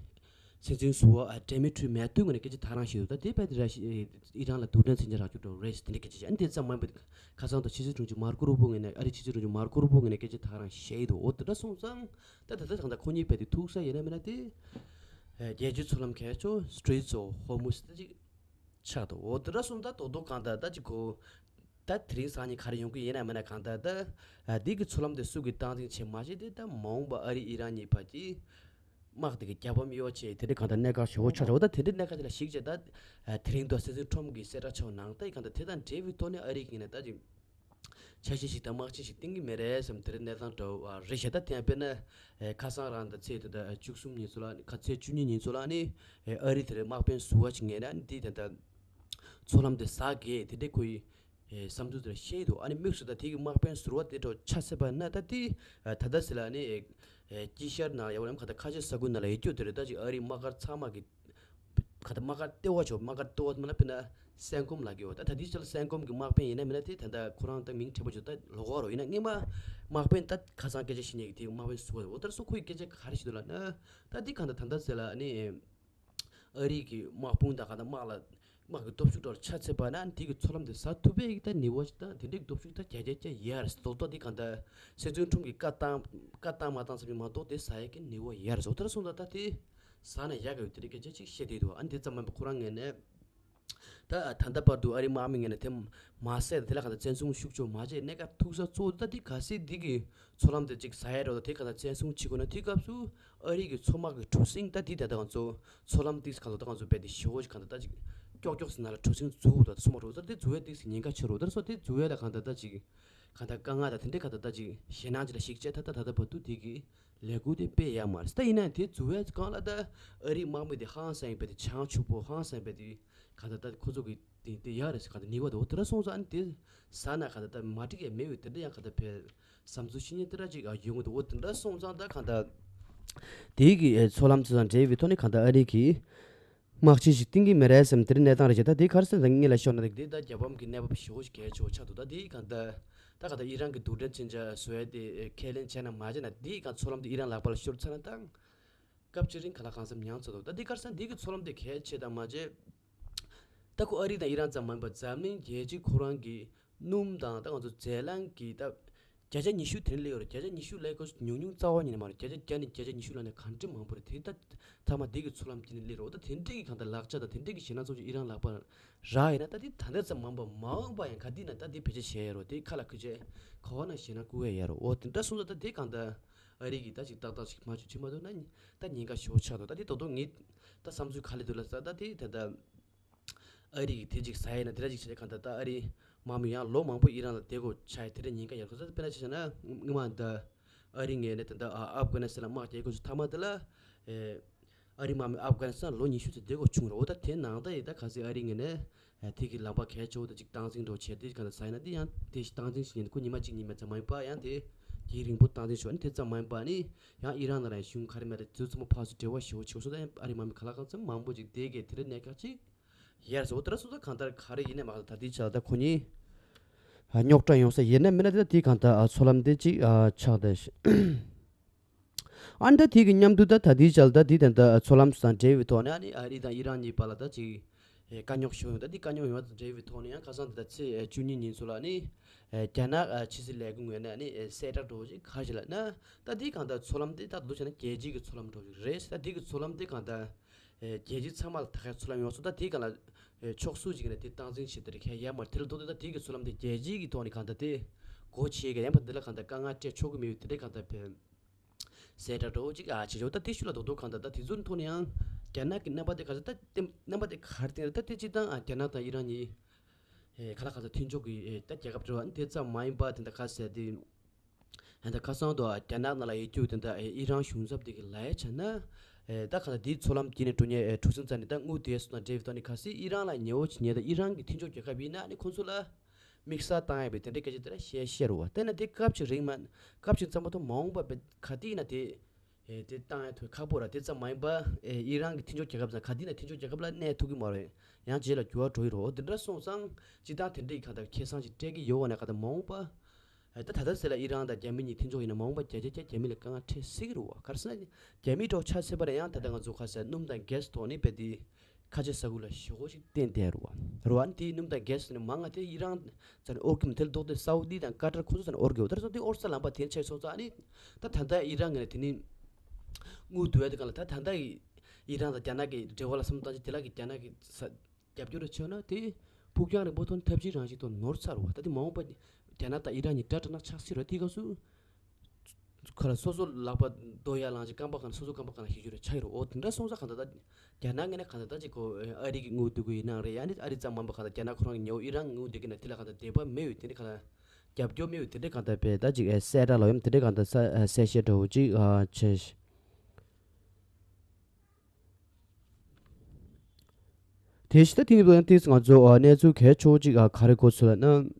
སྲིད་འཛིན་ཟུར་པ་ཨ་ཌི་མི་ཊི་རི་མེ་ཏུ་ངོས་ནས་སྐད་ཆ་ད་རང་བཤད་འདུག་ད་དེ་བས་ཏེ་ར་ཤི་ཨེ་ཨི་རན་ལ་རྡུལ་ཕྲན་མཚོན་ཆ་རག་རྒྱུ་འགྲོ་རེད་ཟེར་དེ་འདྲ་སྐད་ཆ་བཤད། ཨ་ནི་དེ་ཙམ་མ་ཡིན་པ་ཁ་སང་དང་ཕྱི་སྲིད་དྲུང་ཆེ་མར་ཀོ་རུ་པོ་ངོས་ནས་ཨ་རིའི་ཕྱི་སྲིད་དྲུང་ཆེ་མར་ཀོ་རུ་པོ་ངོས་ནས་སྐད་ཆ་ད་རང་བཤད་འདུག་འོ་དེ་འདྲ་སོང་ཙང་ད་ད་ལྟ་ད་ལྟ་ཁོ་གཉིས་བས་ཏེ་ཐུག་ས་ཡིན་ན་མིན་ན་དེ་ཨེ་རྒྱལ་སྤྱིའི་མཚོ་ལམ་གལ་ཆེ་སི་ཊེ་རེཊ་ཨོཕ་ཧོར་མུ་ཛི་ད་ཅིག་ཆགས་འདུག་འོ་དེ་འདྲ་སོང་ད་རྡོག་རྡོག་གང་ལྟར་ད་ཅིག་གོ་ད་དེ་རིང་སང་ཉིན་ག་རེ་ཡོང་གི་ཡིན་ན་མིན་ན་གང་ལྟར་ད་འདི་གི་མཚོ་ལམ་དེ་སུ་གིས་སྟངས་འཛིན་བྱེད་མ་བྱེད་དེ་ད་མ་འོངས་པ་ཨ་རི་ཨི་རན་གཉིས་བར་གྱི་དམག་དེ་གི་རྒྱལ་ཕམ་གཡོ་བྱེད་དེ་འདྲའི་གང་ལྟར་གནད་འགག་ཞེ་པོ་ཆགས་ཆོག་ད་དེ་འདྲའི་གནད་འགག་དེ་ལ་གཞིགས་བྱས་ད་དེ་རིང་དུ་སྲིད་འཛིན་ཁྲོམ་གྱིས་གསལ་བསྒྲགས་བྱས་པ་ནང་ད་གང་ལྟར་དེ་དང་འབྲེལ་བའི་ཐོག་ནས་ཨ་རི་གིས་ནས་ད་ཅིག་ཆ་ཤས་ཤིག་དང་དམག་ཆས་ཤིག་བཏིང་གི་མེད་རེད་བསམ་དེ་རིང་གནས་སྟངས་འདྲ་བོ་རེད་ཤག་ད་དེ་ཡང་དཔེར་ན་ཁ་སང་རང་ད་ཚེས་དེ་ད་བཅུ་གསུམ་ཉིན་ཚོ་ལ་ཁ་ཚེས་བཅུ་གཉིས་ཉིན་ཚོ་ལ་ནི་ཨ་རི་དེ་རེད་དམག་དཔོན་ཟུར་པ་ཅིག་ངོས་ནས་ཨ་ནི་འདི་ད་ད་མཚོ་ལམ་དེ་ཟ་གི་དེ་འདྲའི་ཁོ་ཡི་བསམ་ཚུལ་དེ་འདྲ་བཤད་ཡི་འདུག་ཨ་ནི་དམིགས་སུ་ད་དེ་གི་དམག་དཔོན་ཟུར་པ་དེ་འདྲ་ཆ་བཞག་པ་ན་ད་དེ་ད་ལྟ་ཟེར་ལ་ནི་དཀྱིལ་ཤར་ནང་ཡ་བ་ལམ་ཁ་ད་ཁ་ཆེ་ས་ཁུལ་ནང་ལ་ཡོད་རྒྱུ་དེ་རེད། ད་ཅིག་ཨ་རིའི་དམག་སྒར་ཚང་མ་གི་ག་ད་དམག་སྒར་ལྟེ་བ་ཆོག་དམག་སྒར་ལྟེ་བ་མིན་ན་དཔེར་ན་སེང་གོམ་ལབ་ཀྱི་ཡོད། ད་ད་དེའི་ཆ་ལ་སེང་གོམ་གྱི་དམག་དཔོན་ཡིན་ན་མིན་ན་དེ་ད་ལྟ་ཁོ་རང་ད་མིང་དྲན་པ་ཆོག་ད་ལོག་ག་རོ་ཡིན་ན་སྔོན་མ་དམག་དཔོན་ད་ཁ་སང་སྐད་ཆ་བཤད་མཁན་གྱི་དེ་དམག་དཔོན་ཟུར་པ་འོ་ད་སོ་ཁོ་ཡི་སྐད་ཆ་ག་རེ་བཤད་འདུག་ལབ་ན་ད་འདི་གང་ད་ད་ལྟ་ཟེར་ལ་ནི་ཨ་རི་གི་དམག་དཔུང་དང་གང་ད་དམག་ལ་དམག་གི་སྟོབས་ཤུགས་འདྲ་ཆ་ཚད་པ་ན་དེ་གི་མཚོ་ལམ་དེ་ཟ་ཐུབ་པའི་ད་ནུས་པ་ཞིག་ད་དེ་འདྲའི་སྟོབས་ཤུགས་ད་རྒྱ་རྒྱ་རྒྱ་ཡར་སོ་ད་འདི་གང་ད་སྲིད་འཛིན་ཁྲོམ་གྱི་བཀའ་བཏང་བཀའ་བཏང་མ་བཏང་ཙམ་ཞིག་མ་གཏོགས་དེ་ཟ་ཡ་གི་ནུས་པ་ཡར་སོ་ད་སོང་ད་ད་དེ་ཟ་ན་ཡག་གི་ཡོད་དེ་འདྲའི་སྐད་ཆ་ཅིག་བཤད་དེ་འདུག་ཨ་འདི་ཙམ་མིན་པ་ཁོ་རང་ངོས་ནས། ད་ད་ལྟ་བར་དུ་ཨ་རིའི་དམག་མི་ངོས་ནས་དེ་མ་བསད། དེ་ལ་གང་ལྟར་བཙན་བཟུང་ཤུགས་ཆེ་བོ་མ་བྱས། གནད་འགག་ཐུག་ས་གཙོ་བོ་ད་དེ་གལ་སྲིད་འདི་གི་མཚོ་ལམ་དེ་ཅིག་ཟ་ཡ་རེད་ད། དེ་གང་ལྟར་བཙན་བཟུང་བྱེད་དགོས་ན། དེ་སྐབས་སུ་ཨ་རི་གི་མཚོ་དམག་གི་གྲུ་གཟིངས་ད་དེ་ད་ལྟ་ང་ཚོ་མཚོ་ལམ་ཏིག་གང་ལྟར་ད་ང་ཚོ་རྦད་དེ་ཞེ་བོ་ཞིག་གང་ལྟར་ད་ཅིག་ཀྱོག་ཀྱོག་ཟེར་ན་ལ་གྲུ་གཟིངས་འཛུགས་འདུག་ད། མཚོ་དམག་གྲུ་ད་དེ་འཛུགས་ཡ་ཏིག་ཉེན་ཁ་ཆེ་རུ། ད་སོ་དེ་འཛུགས་ཡ་ལ་གང་ལྟར་ད་ཅིག་གང་ལྟར་དཀའ་ངལ་ད་དེ་འདྲའི་གང་ལྟར་ད་ཅིག་ཞེད་སྣང་ཅིག་ལ་ཞིག་བྱས། ད་ད་ད་ལྟ་བར་དུ་དེ་གི་ལས་འགུལ་དེ་སྤེལ་ཡ་མ་རེད། ད་ཡིན་ན་ཡང་དེ་འཛུགས་ཡ་སྒང་ལ་ད་ཨ་རིའི་དམག་མི་དེ་ཧང་སང་རྦད་དེ་བྱང་ཆུབ་པོ་ཧང་སང་རྦད་དེ་གང་ལྟར་ད་ཁོ་ཚོ་གི་དེ་དེ་ཡག་རེད་ཟེར་གང་ལྟར་ནུས་པ་འདུག། འོ་དེ་འདྲ་སོང་ཙང་ཨ་ནི་དེ་ཟ་ན་གང་ལྟར་ད་མ་འགྲིག་ཡ་མེད་འོ། དེ་འདྲ་ཡང་གང་ལྟར་བས་བསམ་ཚུལ་ཤེས་ཉེན་དེ་འདྲ་ཅིག་ཡོང་གི་འདུག། འོ་དེ་འདྲ་སོང་ཙང་ད་གང་ལྟར་དེའི་གི་མཚོ་ལམ་ཚོ་དང་འབྲེལ་བའི་ཐོག་ནས་གང་ལྟར་ཨ་རི་གི་དམག་ཆས་ཤིག་བཏིང་གི་མེད་རེད་བསམ། དེ་འདྲའི་གནས་སྟངས་རེད་བྱས། ད་དེ་ག་རེ་ཟེར་ན་ད་སྔོན་ལ་ཤོར་ན་དེ་ད་རྒྱལ་ཕམ་གི་གནས་བབ་ཞེ་བོ་ཞིག་གལ་ཆེ་བོ་ཆགས་འདུག། ད་དེ་གང་ལྟར་ད་གང་ལྟར་ཨི་རན་གི་རྡུལ་ཕྲན་མཚོན་ཆ་བཟོ་ཡ་དེ་ཁས་ལེན་བྱས་ན་མ་བྱས་ན་དེ་གང་མཚོ་ལམ་དེ་ཨི་རན་ལག་པ་ལ་ཤོར་ཚར་ན་ད་སྐབས་ཅིག་རིང་ག་ལ་གང་འཚམ་ཉམས་ཚར་འདུག། ད་འདི་ག་རེ་ཟེར་ན་འདི་གི་མཚོ་ལམ་དེ་གལ་ཆེ་དང་མ་བྱས། ད་ཁོ་ཨ་རི་དང་ཨི་རན་ཙམ་མ་ཡིན་པར་འཛམ་གླིང་རྒྱལ་སྤྱི་ཁོ་རང་གི་སྣུམ་དང་ད་ང་ཚོ་རྫས་རླངས་ཀྱི་ད་བརྒྱ་ཆ་ཉི་ཤུ་དེ་ནས་སླེབས་ཡོད་རེད། བརྒྱ་ཆ་ཉི་ཤུ་ལས་ཁོ་ཉུང་ཉུང་རྩ་བ་ཉིད་ནས་མ་རེད། བརྒྱ་ཆ་བརྒྱ་ནས་བརྒྱ་ཆ་ཉི་ཤུ་ལ་ནས་གང་འདྲ་མང་པོ་རེད། དེ་ད་ཐ་མ་འདི་གི་མཚོ་ལམ་དེ་ནས་སླེབས་རེད། འོ་ད་དེ་འདྲའི་གི་གང་ལྟར་ལག་ཆ་དང་དེ་འདྲའི་གི་ཞེད་སྣང་ཚོགས་ཆུང་ཨི་རན་ལག་པར་རག་ཡིན་ན། ད་དེ་ད་ལྟ་ཙམ་མ་ཡིན་པར་མ་འོངས་པ་ཡང་ག་དུས་ན་ད་དེ་བེད་སྤྱོད་བྱས་ཡོད་རེད། དེ་ཁ་ལ་ཁུ་ཆེ་ག་བ་ན་ཞེད་སྣང་སྐུལ་བས་ཡོད་རེད། འོ་དེ་འདྲ་སོང་ཙང་ད་དེ་གང་ལྟར་ཨ་རི་གིས་ད་ཅིག་ཏག་ཏག་ཅིག་མ་བྱུང་ཅིག་མ་ཐུབ་ན་ད་ཉེན་ཁ་ཞེ་བོ་ཆགས་འདུག། ད་དེ་ད་དུང་ངས་ད་བསམ་ཚུལ་ག་ལེར་འདུག་ལབ་ས། ད་དེ་ད་ལྟ་ཨ་རི་གིས་དེ་ཅིག་ཟ་ཡས་ན་དེ་འདྲ་ཅིག་བྱས་གང་ལྟར་ད་ཨ་རིའི་དམག་མི་ཡང་ལོ་མང་པོ་ཨི་རན་ལ་བསྡད་དགོས་ཆགས་ཡས་དེ་འདྲ་ཉེན་ཁ་ཡོད་ཁོ་ཚོ། དཔེར་ན་ཆ་བཞག་ན་སྔོན་མ་ད་ཨ་རི་ངོས་ནས་ད་ལྟ་ཨ་ཨབ་གྷ་ནི་སི་ཐན་ལ་དམག་རྒྱག་དགོས་ཚུལ་མཐའ་མ་དེ་ལ་ཨེ་ཨ་རིའི་དམག་མི་ཨབ་གྷ་ནི་སི་ཐན་ལོ་ཉི་ཤུ་ཙམ་བསྡད་དགོས་བྱུང་རེད། འོ་ད་དེ་ནང་ད་ཡིན་ད་ག་ཚོད་ཨ་རི་ངོས་ནས་ཨ་དེ་གི་ལམ་པ་གལ་ཆེ་བོ་ད་ཅིག་སྟངས་འཛིན་འགྲོ་བྱས་དེ་གང་ལྟར་ཟ་ཡས་ན་དེ་ཡང་དེ་སྟངས་འཛིན་ཞིག་ཡིན། ཁོ་ཉི་མ་གཅིག་གཉིས་མ་ཙམ་མ་ཡིན་པ་ཡང་དེ་རྒྱུན་རིང་པོ་སྟངས་འཛིན་ཞུ་བ་ནི་དེ་ཙམ་མ་ཡིན་པ་ནི་ཡང་ཨི་རན་ལ་རང་གཞུང་ག་རེ་མེད་རེད། དེ་ཚོ་ཚང་མ་ཕར་ཚུར་འབྲེལ་བ་ཞེ་བོ་བྱེད་དགོས་སོང་། ད་ཡང་ཨ་རིའི་དམག་མི་ག་ལ་གང་འཚམ་མང་པོ་ཅིག་དེ་གས་དེ་འདྲ་གནད་འགག་ཅིག་ཡར་སོང་། འོ་དེ་འདྲ་སོང་ཙང་གང་ལྟར་ག་རེ་ཡིན་ནའི་མ་གཏོགས་ད་ལྟའི་ཆ་ལ་ད་ཁོ་གཉིས་ཨ་རྙོག་དྲ་ཡོང་ས་ཡིན་ན་མིན་ན་དེ་ད་དེ་གང་ལྟར་ཨ་མཚོ་ལམ་དེ་ཅིག་ཨ་ཆགས་བསྡད་ཤག། ཨ་ནི་ད་དེ་གི་མཉམ་དུ་ད་ད་ལྟའི་ཆ་ལ་ད་དེ་ད་ལྟ་མཚོ་ལམ་དང་འབྲེལ་བའི་ཐོག་ནས་ཨ་ནི་ཨ་རི་དང་ཨི་རན་གཉིས་བར་ལ་ད་ཅིག་ཨེ་དཀའ་རྙོག་བྱུང་ཡོད། ད་དེ་དཀའ་རྙོག་ཡོང་བ་དང་འབྲེལ་བའི་ཐོག་ནས་ཡང་ཁ་སང་ད་ལྟ་ཚེས་བཅུ་གཉིས་ཉིན་ཚོ་ལ་ཨ་ནི་ཨེ་རྒྱ་ནག་ཨ་ཕྱི་སྲིད་ལས་ཁུངས་ངོས་ནས་ཨ་ནི་ཨེ་གསལ་བསྒྲགས་འདྲ་བོ་ཅིག་ག་རེ་བྱས་ལབ་ན། ད་དེ་གང་ལྟར་མཚོ་ལམ་དེ་ད་ལོ་བྱས་ན་རྒྱལ་སྤྱི་གི་མཚོ་ལམ་འདྲ་བོ་ཅིག་རེད། ད་དེ་གི་མཚོ་ལམ་དེ་གང་ལྟར་ཨེ་རྒྱལ་སྤྱི་ཚང་མ་ལ་ད་གའི་མཚོ་ལམ་ཡོང་སོང་། ད་དེ་གང་ལ་ཨེ་ཕྱོགས་སུ་ཅིག་ནས་དེ་སྟངས་འཛིན་བྱེད་དེ་རེད་ཁྱད་ཡ་མར་དེ་ལ་ལྡོག་སྟེ་ད་དེ་གི་མཚོ་ལམ་དེ་རྒྱལ་སྤྱི་གི་ཐོག་ནས་གང་ལྟར་དེ་སྒོ་ཕྱེ་གི་ཡང་པ་འདི་ལ་གང་ལྟར་དཀའ་ངལ་སྤྲད་ཆོག་གི་མེད་པའི་དེ་འདྲའི་གང་ལྟར་བས། གསལ་བསྒྲགས་འདྲ་བོ་ཅིག་ཨ་བྱེད་ཆོག། ད་དེ་ཤུགས་ལ་རྡོག་རྡོག་གང་ལྟར་ད་དེ་ཚོའི་ཐོག་ནས་ཡང་རྒྱ་ནག་གི་རྣམ་པ་དེ་ག་ཚོད་ད་རྣམ་པ་དེ་ག་རེ་བསྟན་རེད། ད་དེ་སྤྱིར་བཏང་ཨ་རྒྱ་ནག་དང་ཨི་རན་གཉིས་ཨེ་ག་ལ་ག་ཚོད་མཐུན་ཕྱོགས་ཀྱི་ཨེ་ད་རྒྱལ་ཁབ་འདྲ་བོ་ཨ་ནི་དེ་ཙམ་མ་ཡིན་པ་དེ་འདྲ་ག་ཟེར་དེ་ཨ་ད་ཁ་སང་དུ་ཨ་རྒྱ་ནག་ནང་ལ་ཡོད་རྒྱུ་དེ་འདྲ་ཨེ་ཨི་རན་གཞུང་ཚབ་དེ་གི་ལ་ཡ་བྱས་ན་ཨེ་ད་ག་ལ་དེའི་མཚོ་ལམ་དེ་ནས་འགྲོ་མཁན་ཨེ་གྲུ་གཟིངས་རྩ་ནས་ད་དངུལ་དེ་སོང་ན་འབྲེལ་བའི་ཐོག་ནས་གལ་སྲིད་ཨི་རན་ལ་ཉེ་བོ་ཅིག་ཉེ་ད་ཨི་རན་གྱི་མཐུན་ཕྱོགས་རྒྱལ་ཁབ་ཡིན་ན་ཨ་ནི་ཁོང་ཚོ་ལ་དམིགས་བསལ་བཏང་ཡ་བའི་དེ་འདྲའི་སྐད་ཆ་དེ་འདྲ་བཤད་བཤད་རུ་བ། དེ་ན་དེ་སྐབས་ཅིག་རིང་མ་སྐབས་ཅིག་ཙམ་པ་ཐོག་མ་འོངས་པ་བས་ག་དུས་ཡིན་ན་དེ་ཨེ་དེ་བཏང་ཡ་ཐོས་ཁག་པོ་ར། དེ་ཙམ་མ་ཡིན་པ་ཨེ་ཨི་རན་གྱི་མཐུན་ཕྱོགས་རྒྱལ་ཁབ་ཙམ་ག་དུས་ཡིན་ན་མཐུན་ཕྱོགས་རྒྱལ་ཁབ་ལ་གནས་ཐུབ་ཀྱི་མ་རེད། ཡང་རྗེས་ལ་འགྱུར་བ་འགྲོ་ཡི་རོ། དེ་འདྲ་སོང་ཙང་སྤྱིར་བཏང་དེ་འདྲ་ཡི་གང་ལྟར་ཁེ་བཟང་ཞིག་སྤྲད་ཀྱི་ཡོད་བ་ན་གང་ལྟར་མ་འོངས་པ་ཨེ་ད་ད་ལྟ་ཟེར་ལ་ཨི་རན་དང་རྒྱ་མི་གཉིས་མཐུན་ཕྱོགས་ཡིན་ན་མ་འོངས་པ་བརྒྱ་ཆ་བརྒྱ་རྒྱ་མི་ལ་དཀའ་ངལ་འཕྲད་སྲིད་ཀྱི་རེད་བ། ག་རེ་ཟེར་ན་རྒྱ་མིའི་གྲོགས་ཆ་ཚད་པ་ལ་ཡང་ད་ལྟ་ང་ཚོ་ག་ཟེར་སྣུམ་དང་གྷེ་སི་ཐོག་ནས་རྦད་དེ་ཁ་ཆེ་ས་ཁུལ་ལ་ཞེ་པོ་ཞིག་བརྟེན་བསྡད་རུ་བ་རུ་བ་ནི་དེའི་སྣུམ་དང་གྷེ་སི་ནི་མང་ང་དེ་ཨི་རན་ཙ་ནི་ཨོར་གི་མི་དེ་ལ་ལྡོག་སྟེ་སའུ་དི་དང་ཀ་ཏར་ཁོ་ཚོ་ཙ་ནི་ཨོར་གི་འོ་ད་ར་སོ་དེ་ཨོར་ས་ལམ་པ་དེ་ཆགས་སོང་ཙང་ནི་ད་ད་ལྟ་ཨི་རན་ངོས་ནས་དེ་ནི་དངུལ་བསྡུ་བའི་དེ་གང་ལ་ད་ད་ལྟ་ཨི་རན་དང་རྒྱ་ནག་གི་འབྲེལ་བ་ལ་བསམ་བློ་བཏང་ཅིག་དེ་ལ་གི་རྒྱ་ནག་གི་ས་རྒྱབ་སྐྱོར་རེ་བྱས་ན་དེ་ཕུགས་རྒྱང་རིང་པོ་ཐོག་ནས་འཐབ་ཇུས་རང་བཞིན་ཐོག་ནོར་ཚར་བ། ད་དེ་མ་འོངས་པ་རྒྱ་ནག་དང་ཨི་རན་གཉིས་དགྲ་དྲག་ན་ཆགས་སྲིད་རེད། དེ་སྐབས་སུ་ཁ་ལ་སོ་སོ་ལག་པ་རྡོ་ཡར་ལངས་ཅིག་རྐང་པ་གང་ལ་སོ་སོ་རྐང་པ་གང་ལ་ཞིག་རྒྱུ་རེ་ཆགས་ཡོད་རེད། འོ་དེ་འདྲ་སོང་ཙང་གང་ལྟར་ད་རྒྱ་ནག་ངོས་ནས་གང་ལྟར་ད་ཅིག་གོ་ཨ་རི་གི་དངུལ་བསྡུ་དགོས་ཡིན་ནའང་རེད། ཡང་ནི་ཨ་རི་ཙམ་མ་ཡིན་པ་གང་ལྟར་རྒྱ་ནག་ཁོ་རང་གི་ཉེ་བོ་ཨི་རན་དངུལ་བསྡུ་གི་ན་དེ་ལ་གང་ལྟར་དད་པ་མེད་ཡོད་དེ་འདྲ་གང་ལྟར་རྒྱབ་སྐྱོར་མེད་ཡོད་དེ་འདྲ་གང་ལྟར་བས་ད་ཅིག་ཨེ་གསལ་བསྒྲགས་ལ་ཡོད་དེ་འདྲ་གང་ལྟར་ས་ཨེ་གསལ་བཤད་འདྲ་བོ་ཅིག་ཨ་བྱས་ཤིག། དེ་བཞིན་ད་དེང་གི་ལོ་ཡང་ཏིས་ང་ཚོ་ཨ་གནས་ཚུལ་གལ་ཆེ་བོ་ཅིག་ཨ་ག་རེ་གོ་ཚུལ་ལ་ན།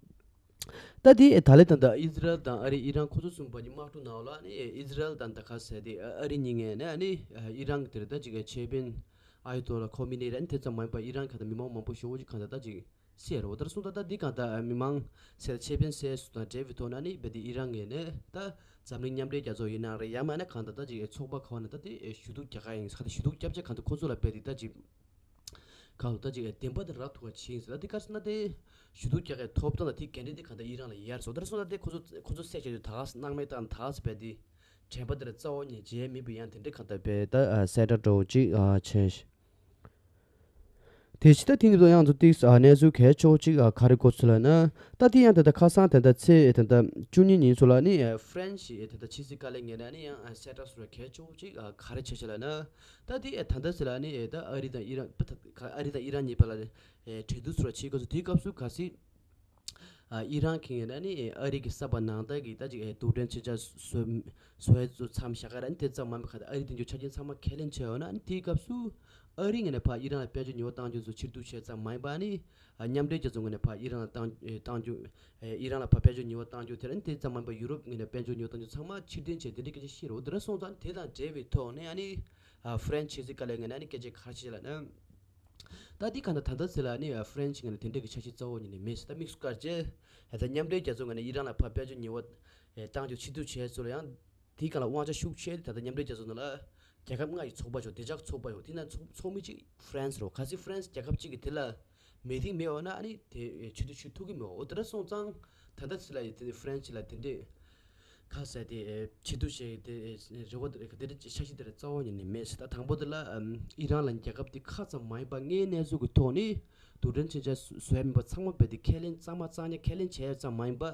ད་དེ་ད་ལེ་ད་ད་ཨི་ཛི་རལ་དང་ཨ་རི་ཨི་རན་ཁོ་ཚོ་གསུམ་པ་གཉིས་དམག་འཁྲུག་ནང་ལ་ནི་ཨི་ཛི་རལ་དང་ད་ག་ཟེར་དེ་ཨ་རི་གཉིས་ངས་ནི་ཨ་ནི་ཨི་རན་གི་དེར་ད་ཅིག་ཆེ་དཔོན་ཨ་ཡོ་ཏོ་ལ་ཁོ་མི་ནི་རན་དེ་ཙམ་མ་ཡིན་པ་ཨི་རན་ག་ད་མི་མང་མང་པོ་ཞེ་བོ་ཅིག་གང་ད་ད་ཅིག་སེ་རོ་དར་སོང་ད་ད་འདི་གང་ད་མི་མང་སེ་ཆེ་དཔོན་སེ་སུ་དང་འབྲེལ་བའི་ཐོག་ན་ནི་བེ་དེ་ཨི་རན་ངས་ནི་ད་འཛམ་གླིང་མཉམ་འབྲེལ་རྒྱལ་ཚོགས་ཡིན་ན་རེད་ཡ་མ་ན་གང་ད་ད་ཅིག་ཚོགས་པ་ཁ་བ་ན་ད་དེ་ཞུ་གཏུག་རྒྱག་ག་ཡིན་ས་ད་ཞུ་གཏུག་རྒྱབ་ཆ་གང་ད་ཁོ་ཚོ་ལ་བེ་དེ་ད་ཅིག་གང་ལྟར་ཅིག་བདེན་པ་དེ་རག་ཐུབ་པ་བྱེད་ཡིན་ཟེར། ད་དེ་ག་རེ་ཟེར་ན་དེ་ཞུ་གཏུག་རྒྱག་གི་ཐོབ་ཐང་དང་དེ་འགན་འཁྲི་དེ་གང་ལྟར་ཨི་རན་ལ་ཡར་སོང་། ད་རེ་སོང་ད་དེ་ཁོ་ཚོ་ཁོ་ཚོ་སེ་བྱེད་དུས་ད་ག་སེ་སྣང་མེད་བཏང་ད་ག་སེ་བས་དེ་དྲན་པ་དེ་ར་རྩ་བ་ཉིད་བརྗེད་མེད་པའི་ཡང་དེ་འདྲ་གང་ལྟར་བས་ད་གསལ་བསྒྲགས་འདྲ་བོ་ཅིག་བྱས་ཤིག། དེ་བཞིན་ད་ཐེངས་འདི་ཡང་ཚོ་ཏིག་ཨ་གནས་ཚུལ་གལ་ཆེ་བོ་གཅིག་ཨ་ག་རེ་གོ་ཚུལ་ལབ་ན། ད་དེ་ཡང་ད་ལྟ་ཁ་སང་ད་ལྟ་ཚེས་ད་ལྟ་བཅུ་གཉིས་ཉིན་ཚོ་ལ་ནི་ཨ་ཧྥ་རན་སི་ད་ལྟ་ཕྱི་སྲིད་བཀའ་བློན་ངོས་ནས་ནི་ཡང་ཨ་གསལ་བསྒྲགས་སུ་གལ་ཆེ་བོ་གཅིག་ཨ་ག་རེ་བྱས་བྱས་ལབ་ན། ད་དེ་ཨ་ད་ལྟ་ཚེ་ལ་ནི་ཨ་ད་ཨ་རི་དང་ཨི་རན་ད་ཨ་རི་དང་ཨི་རན་གཉིས་བར་ལ་ཨ་གྲོས་བསྡུར་སུ་ལ་བྱེད་དགོས་སུ་དེའི་སྐབས་སུ་གལ་སྲིད་ཨ་ཨི་རན་གྱི་ངོས་ནས་ནི་ཨ་རི་གི་གསར་པ་ནང་ལྟར་གྱི་ད་ཅིག་ཨ་རྡུལ་ཕྲན་མཚོན་ཆ་བཟོ་བཟོ་ཡས་ཚོ་མཚམས་བཞག་ག་ར་ནི་དེ་ཙམ་མ་མི་ག་ད་ཨ་རི་དེ་འཇོག་ཆ་རྐྱེན་ཚང་མ་ཁས་ལེན་བྱས་ཡོད་ན་ནི་དེའི་སྐབས་སུ་ཨ་རི་ངོས་ནས་ཕར་ཨི་རན་ལ་དཔལ་འབྱོར་ཉེས་པ་བཏང་རྒྱུ་ཚོ་ཕྱིར་བསྡུ་བྱས་ཙམ་མ་ཡིན་པ་ནི་ཨ་མཉམ་འབྲེལ་རྒྱལ་ཚོགས་ངོས་ནས་ཕར་ཨི་རན་ལ་བཏང་ཨེ་བཏང་རྒྱུ་ཨེ་ཨི་རན་ལ་ཕར་དཔལ་འབྱོར་ཉེས་པ་བཏང་རྒྱུ་དེ་ལ་ནི་དེ་ཙམ་མ་ཡིན་པ་ཡུ་རོབ་ངོས་ནས་དཔལ་འབྱོར་ཉེས་པ་བཏང་རྒྱུ་ཚང་མ་ཕྱིར་འཐེན་བྱས་དེ་འདྲའི་སྐད་ཆ་བཤད་རོགས་དེ་འདྲ་སོང་ཙང་དེ་དང་འབྲེལ་བའི་ཐོག་ནས་ཨ་ནི་ཨ་ཧྥ་རན་སི་ཕྱི་སྲིད་བཀའ་བློན་ངོས་ནས་ཨ་ནི་སྐད་ཆ་ག་རེ་བཤད་ལབ་ན། ད་འདི་གང་ལྟར་ད་ལྟ་ཚེ་ལ་ནི་ཧྥ་རན་སི་ངོས་ནས་དེ་འདྲའི་གི་འཆར་གཞི་རྩ་བོ་ཉིད་ནས་མེད་ཟེར། ད་དམིགས་སུ་བཀར་རྗེས་ད་མཉམ་འབྲེལ་རྒྱལ་ཚོགས་ངོས་ནས་ཨི་རན་ལ་ཕར་དཔལ་འབྱོར་ཉེས་པ་བཏང་རྒྱུ་ཕྱིར་བསྡུ་བྱས་ཚུལ་ལ་ཡང་དེའི་སྒང་ལ་དབང་ཆ་ཤུགས་ཆེ་ད་ལྟ་མཉམ་འབྲེལ་རྒྱལ་ཚོགས་ནང་ལ་རྒྱལ་ཁབ་ལྔ་ཡི་ཚོགས་པ་ཆོག་བདེ་འཇགས་ཚོགས་པ་ཡོད། དེ་ན་ཚོགས་ཚོགས་མི་གཅིག་ཧྥ་རན་སི་རོ། གལ་སྲིད་ཧྥ་རན་སི་རྒྱལ་ཁབ་གཅིག་གི་དེ་ལ་མི་ཐིག་མེད་འོ་ན་ཨ་ནི་དེ་ཕྱིར་བསྡུ་ཞུ་ཐུབ་ཀྱི་མེད་འོ། དེ་འདྲ་སོང་ཙང་ད་ལྟ་ཚེ་ལ་ཡི་དེ་ཧྥ་རན་སི་ལ་དེ་འདྲས། ཁ་གསལ་ཏེ་ཨེ་ཕྱིར་བསྡུ་བྱས་ཏེ་ཨེ་རེ་བ་དེ་འདྲ་འཆར་གཞི་དེ་རྩ་བ་ཉིད་ནས་མེད་ཟེར། ད་དང་པོ་དེ་ལ་ཨམ་ཨི་རན་ལ་རྒྱལ་ཁབ་དེ་ཁག་ཙམ་མ་ཡིན་པ་དངོས་གནས་ཚུལ་གྱི་ཐོག་ནས་རྡུལ་ཕྲན་མཚོན་ཆ་བཟོ་ཡ་མིན་པ་ཚང་མ་རྦད་དེ་ཁས་ལེན་གཙང་མ་གཙང་རྐྱང་ཁས་ལེན་བྱས་ཙམ་མ་ཡིན་པ་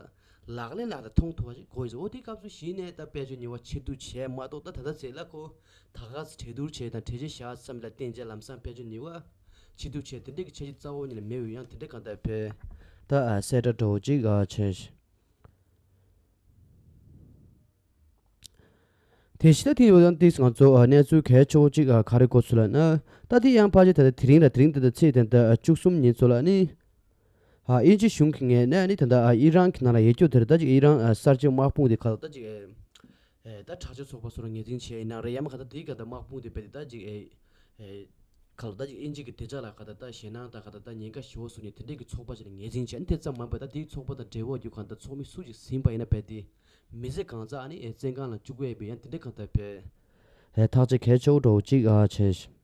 ལག་ལེན་ལ་ད་མཐོང་ཐུབ་པ་ཞིག་དགོས་ཟེར། འོ་དེའི་སྐབས་སུ་གཞི་ནས་ད་དཔལ་འབྱོར་ཉེས་པ་ཕྱིར་བསྡུ་བྱས་མ་གཏོགས་ད་ད་ལྟ་ཚེ་ལ་ཁོ་ད་ག་ཟེ་གྲོས་བསྡུར་བྱས་དང་གྲོས་ཆོད་བཞག་ཙམ་ལ་བརྟེན་བྱས་ལམ་སང་དཔལ་འབྱོར་ཉེས་པ་ཕྱིར་བསྡུ་བྱས་དེ་འདྲའི་གི་འཆར་གཞི་རྩ་བ་ཉིད་ནས་མེད་པའི་ཡང་དེ་འདྲ་གང་ལྟར་བས་ད་ཨ་གསལ་བསྒྲགས་འདྲ་བོ་ཅིག་ཨ་བྱས། དེ་བཞིན་ད་དེ་ཡང་ཏིས་ང་ཚོ་ཨ་གནས་ཚུལ་གལ་ཆེ་བོ་གཅིག་ཨ་ག་རེ་གོ་ཚུལ་ལབ་ན། ད་དེ་ཡང་ཕལ་ཆེར་ད་ལྟ་དེ་རིང་ལ་དེ་རིང་ད་ལྟ་ཚེས་ད་ལྟ་ཨ་བཅུ་གསུམ་ཉིན་ཚོ་ལ་ནི། ཨ་དབྱིན་ཇི་གཞུང་གི་ངོས་ནས་ནི་ད་ལྟ་ཨ་ཨི་རན་གྱི་ནང་ལ་ཡོད་རྒྱུ་དེ་རེད། ད་ཅིག་ཨི་རན་ཨ་གསར་བརྗེ་དམག་དཔུང་དེ་ག་ལ་ད་ཅིག་ཨེ་ཨེ་ད་དྲག་ཆས་ཚོགས་པ་སོགས་ལ་ངོས་འཛིན་བྱས་ཡིན་ན་རེད། ཡང་མ་ག་ད་དེའི་ག་ད་དམག་དཔུང་དེ་རྦད་དེ་ད་ཅིག་ཨེ་ཨེ་ག་ལ་ད་ཅིག་དབྱིན་ཇི་གི་བདེ་འཇགས་ལ་ག་ད་ད་ཞེད་སྣང་དང་ག་ད་ད་ཉེན་ཁ་ཞེ་པོ་བཟོ་མཁན་དེ་འདྲའི་གི་ཚོགས་པ་ཞིག་ལ་ངོས་འཛིན་བྱས་ནི་དེ་ཙམ་མ་ཡིན་པ་ད་དེའི་ཚོགས་པ་དང་འབྲེལ་བ་ཡོད་ག་ད་ཚོགས་མི་སུ་ཞིག་ཟིན་པ་ཡིན་ན་རྦད་དེ། མི་ཚེ་གང་ཚ་ཨ་ནི་ཨེ་བཙོན་ཁང་ལ་བཅུག་གི་ཡོད་པའི་ཡང་དེ་འདྲའི་གང་ལྟར་བས་ཨེ་ཐག་གཅོད་གལ་ཆེ་བོ་འདྲ་བོ་ཅིག་ཨ་བྱས།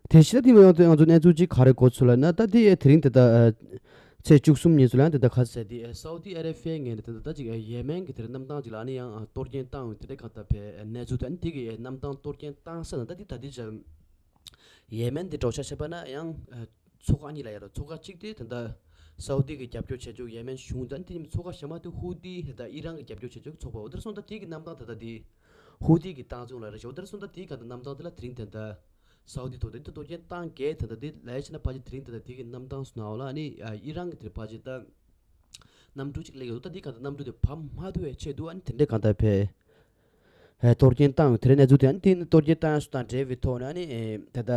དེ་བཞིན་ད་དེ་མ་ཡོང་དུས་ང་ཚོ་གནས་ཚུལ་ཅིག་ག་རེ་གོ་ཚུལ་ལབ་ན། ད་དེ་ཨེ་དེ་རིང་དེ་ད་ཨ་ཚེས་བཅུ་གསུམ་ཉིན་ཚོ་ལ་ཡང་དེ་ད་ག་ཟེ་དེ་ཨེ་སའུ་དི་ཨ་རེ་བྷི་ཡའི་ངོས་ནས་དེ་ད་ད་ཅིག་ཨེ་ཡེ་མེན་གྱི་དེ་རིང་གནམ་ཐང་ཅིག་ལ་ཨ་ནི་ཡང་ཨ་གཏོར་སྐྱོན་བཏང་ཡོད་དེ་འདྲའི་གང་ལྟར་བས་ཨེ་གནས་ཚུལ་དེ་ཨ་ནི་དེ་གི་ཨེ་གནམ་ཐང་གཏོར་སྐྱོན་བཏང་ས་ན་ད་དེ་ད་དེ་ཅིག་ཡེ་མེན་དེ་འགྲོ་ཆ་བྱས་པ་ན་ཡང་ཨ་ཚོགས་ཁག་གཉིས་ལ་ཡ་ར། ཚོགས་ཁག་གཅིག་དེ་ད་ལྟ་སའུ་དི་གི་རྒྱབ་སྐྱོར་བྱེད་ཕྱོགས་ཡེ་མེན་གཞུང་དང་དེ་ནི་ཚོགས་ཁག་གཞན་མ་དེ་ཧུ་ཏི་ད་ལྟ་ཨི་རན་གི་རྒྱབ་སྐྱོར་བྱེད་ཕྱོགས་ཚོགས་པ། འོ་དེར་སོང་ད་དེ་གི་གནམ་ཐང་ད་ལྟ་དེ་ཧུ་ཏི་གི་བཏང་བྱུང་ལ་རེ་ཞིག་འོ་དེར་སོང་ད་དེ་ག་ད་གནམ་ཐང་དེ་ལ་དེ་རིང་ད་ལྟ་སའུ་དི་ཐོག་དེ་ད་གཏོར་སྐྱོན་བཏང་གས་ད་ལྟ་དེ་ལས་བྱས་ན་ཕལ་ཆེར་དེ་རིང་ད་ལྟ་དེ་གི་གནམ་ཐང་སུ་ནའོ་ལ་ཨ་ནི་ཨི་རན་གི་དེར་ཕལ་ཆེར་ད་གནམ་གྲུ་གཅིག་སླེབས་ཡོད། ད་དེ་ག་ད་གནམ་གྲུ་དེ་བབས་མ་ཐུབ་པའི་ཆེད་དུ་ཨ་ནི་དེ་འདྲའི་གང་ལྟར་བས། ཨེ་གཏོར་སྐྱོན་བཏང་ཡོད་དེ་རེད། གནས་ཚུལ་དེ་ཨ་ནི་དེ་ནི་གཏོར་སྐྱོན་བཏང་ཡོད་སུ་དང་འབྲེལ་བའི་ཐོག་ནས་ཨ་ནི་ཨེ་ད་ལྟ་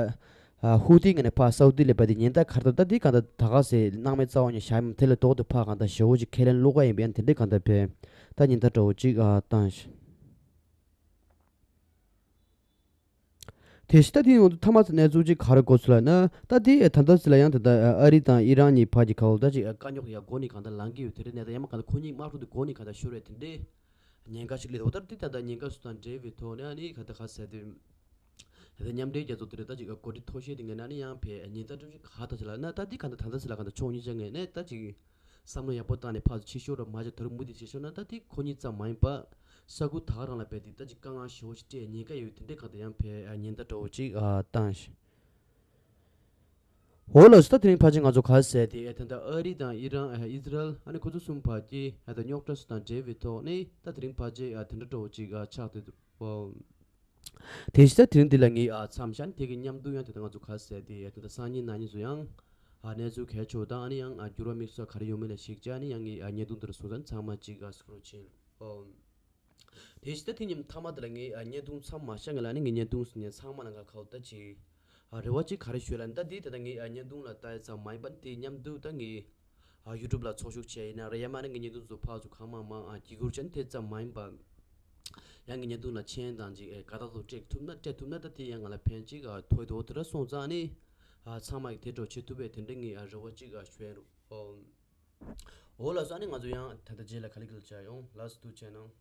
ཨ་ཧུ་ཏི་ངོས་ནས་ཕར་སའུ་དི་ལ་རྦད་དེ་ཉེན་བརྡ་ག་རེ་ད་ད་དེ་གང་ལྟར་ད་ག་ཟེ་སྣང་མེད་རྩ་བ་ཉིད་བཞག་ཡིན་དེ་ལས་ལྡོག་སྟེ་ཕར་གང་ལྟར་ཞེ་པོ་ཅིག་ཁས་ལེན་བློ་དཀར་ཡིན་པ་ཡང་དེ་འདྲའི་གང་ལྟར་བས་ད་ཉེན་བརྡ་འདྲ་བོ་ཅིག་ཨ་བཏང་ཞིང་། དེ་བཞིན་ད་དེ་ཡོང་དུས་མཐའ་མ་ཚོ་གནས་ཚུལ་ཅིག་ག་རེ་གོ་ཚུལ་ལབ་ན། ད་དེ་ད་ལྟ་ཚེ་ལ་ཡང་ད་ལྟ་ཨ་རི་དང་ཨི་རན་གཉིས་བར་གྱི་ཁ་ལོ་ད་ཅིག་དཀའ་རྙོག་ཡ་འགོ་ནས་གང་ལྟར་ལངས་ཀྱི་ཡོད་དེ་རེད། ནས་ད་ཡང་མ་གང་ལྟར་ཁོ་གཉིས་དམག་འཁྲུག་དེ་འགོ་ནས་གང་ལྟར་ཤོར་བས་དེ་འདྲའི་ཉེན་ཁ་ཞིག་སླེབས་འདུག་ད་དེ་ད་ལྟ་ཉེན་ཁ་ཚོ་དང་འབྲེལ་བའི་ཐོག་ནས་ཨ་ནི་ག་ད་ག་ཟེར་དེ། ད་ལྟ་མཉམ་འབྲེལ་རྒྱལ་ཚོགས་དེ་རེད། ད་ཅིག་གོ་སྒྲིག་ཐོ་བཤད་དེ་ངས་ན་ནི་ཡང་བས་ཉེན་བརྡ་སྤྲོད་ཀྱི་ག་ད་ཅི་ལབ་ན། ད་དེ་ག་ད་ད་ད་ཅི་ལ་ག་ད་ཕྱོགས་གཉིས་ཆ་ངས་ནས་ད་ཅིག་བསམ་བློ་ཡག་པོ་བཏང་ནས་ཕར་ཚུར་ཕྱི་ཤོག་ར་མ་བྱས་ད་རུང་མུ་མཐུད་བྱེད་ཤོག་ན་ད་དེ་ཁོ་གཉིས་ཙམ་མ་ཡིན་པ་ས་ཁུལ་ད་ག་རང་ལ་བས་དེ་ད་ཅིག་དཀའ་ངལ་ཞེ་པོ་ཞིག་སྤྲད་ཉེན་ཁ་ཡོད་དེ་འདྲའི་ག་ད་ཡང་བས་ཉེན་བརྡ་འདྲ་བོ་ཅིག་ཨ་བཏང་ཞིང་། འོ་ལགས་སོ། ད་དེ་རིང་ཕལ་ཆེར་ང་ཚོ་ག་ཟེར་དེ་ད་ལྟ་ཨ་རི་དང་ཨི་རན་ཨ་ཨི་ཟི་རལ་ཨ་ནི་ཁོ་ཚོ་གསུམ་བར་གྱི་ཨ་ད་རྙོག་དྲ་སོགས་དང་འབྲེལ་བའི་ཐོག་ནས་ད་དེ་རིང་ཕལ་ཆེར་ཨ་དེ་འདྲ་འདྲ་བོ་ཅིག་ཨ་ཆགས་ཏེ་འདུག་ཨོ། དེ་བཞིན་ད་དེ་རིང་འདི་ལ་ངས་ཨ་མཚམས་བཞག་ནས་དེ་གི་མཉམ་དུ་ཡང་དེ་ད་ང་ཚོ་ག་ཟེར་དེ་ཨ་ད་ལྟ་སང་ཉིན་གནངས་ཉིན་ཚོ་ཡང་ཨ་གནས་ཚུལ་གལ་ཆེ་བ་དང་ཨ་ནི་ཡང་ཨ་འགྱུར་བ་དམིགས་བསལ་ག་རེ་ཡོང་མིན་ལ་གཞིགས་བྱས་ཨ་ནི་ཡང་ངས་ཨ་བརྙན་ཐུང་འདི་ལ་སོང་ཙང་ཚང་མ་ཅིག་ཨ་སྐུ་རོགས་བྱེད། ཨོ། དེ་བཞིན་ད་དེ་ཉིན་མཐའ་མ་དེ་ལ་ངས་ཨ་བརྙན་ཐུང་མཚམས་མ་བཞག་ངེས་ལ་ནི་ངས་བརྙན་ཐུང་ཟིན་ནས་ཚང་མ་ལ་ང་ཁ་བརྡ་ཅིག་ཨ་རེ་བ་ཅིག་ག་རེ་ཞུས་ལ་ནི་ད་དེ་ད་ལྟ་ངས་ཨ་བརྙན་ཐུང་ལ་ལྟ་ཡ་ཙམ་མ་ཡིན་པ་ནི་དེ་མཉམ་དུ་ད་ངས་ཨ་ཡུ་ཊུབ་ལ་ཚོགས་ཞུགས་བྱས་ཡིན་ན་རེད། ཡང་མ་ནི་ངས་བརྙན་ཐུང་ཚོ་ཕར་ཚུར་གང་མང་མང་ཨ་བརྒྱུད་བསྐུར་བྱས་ནི་དེ་ཙམ་མ་ཡིན་པ། ཡང་ངས་བརྙན་ཐུང་ལ་མཆན་དང་ཅིག་ཨེ་དགའ་རྟགས་ཚོ་སྤྲད་ཐུབ་ན་སྤྲད་ཐུབ་ན་ད་དེ་ཡང་ང་ལ་ཕན་ཅིག་ཨ་ཐོགས་འདུག་དེ་འདྲ་སོང་ཙང་ནི་ཨ་ཚང་མ་གིས་དེ་འདྲ་བྱེད་ཐུབ་པའི་དེ་འདྲ་ངས་ཨ་རེ་བ་ཅིག་ཨ་ཞུ་ཡ་རུ་ཨོ། འོ་ལགས་སོ། ཨ་ནི་ང་ཚོ་ཡང་ད་ལྟ་རྗེས་ལ་ག་ལེ་ག་ལེ་བྱ་ཡོང་། ལགས་སོ། ཐུགས་རྗེ་གནང་།